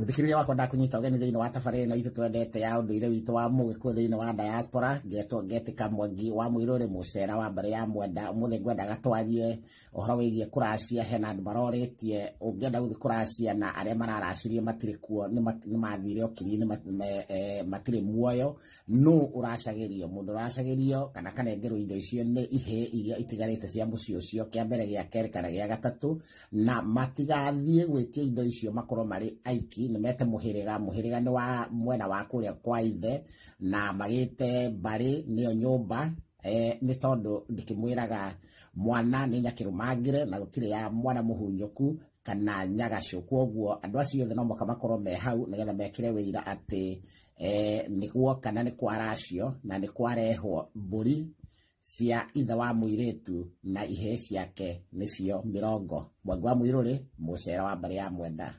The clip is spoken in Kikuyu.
Muthikiriria wakwa, ndakunyita ũgeni thĩinĩ wa tabarĩra ĩno itũ twendete ya ũndũire witũ wa mũgĩkũyũ thĩinĩ wa diaspora. Ngetwo ngetĩka Mwangi wa Mũirũrĩ, mũcera wa mbarĩ ya Mwenda. Ũmũthĩ ngwendaga twarie ũhoro wĩgiĩ kũracia. Hena andũ marorĩtie ũngĩenda gũthiĩ kũracia na arĩa mararacirie matirĩ kuo, nĩ mathire ũkiri, matirĩ muoyo. Nũ ũracagĩrio? Mũndũ ũracagĩrio kana kanengerwo indo icio nĩ ihĩĩ iria itigarĩte cia mũciĩ ũcio, kĩa mbere, gĩa kerĩ kana gĩa gatatũ, na matigathiĩ gwĩtia indo icio makorwo marĩ aiki. Nĩ mete mũhĩrĩga. Mũhĩrĩga nĩ wa mwena wa kũrĩa kwa ithe, na magĩte mbarĩ nĩyo nyũmba, nĩ tondũ ndĩkĩmwĩraga mwana nĩ nyakĩrũmangĩre na gũtirĩ ya mwana mũhunyũku kana nyagacũ. Kwoguo andũ acio othe no mũhaka makorwo me hau nĩgetha mekĩre wĩira atĩ nĩguo kana nĩ kwaracio na nĩ kwarehwo mbũri cia ithe wa mũirĩtu na ihĩĩ ciake nĩcio 20. Mwangi wa Mũirũrĩ, mũcera wa mbarĩ ya Mwenda.